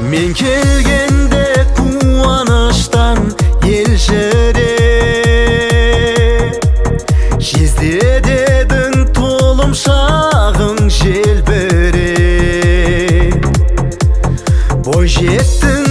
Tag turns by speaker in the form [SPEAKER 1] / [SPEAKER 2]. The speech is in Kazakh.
[SPEAKER 1] Мен келгенде қуаныштан елжіреп, жезде дедің, толымшағың желбіреп, бой жеттің.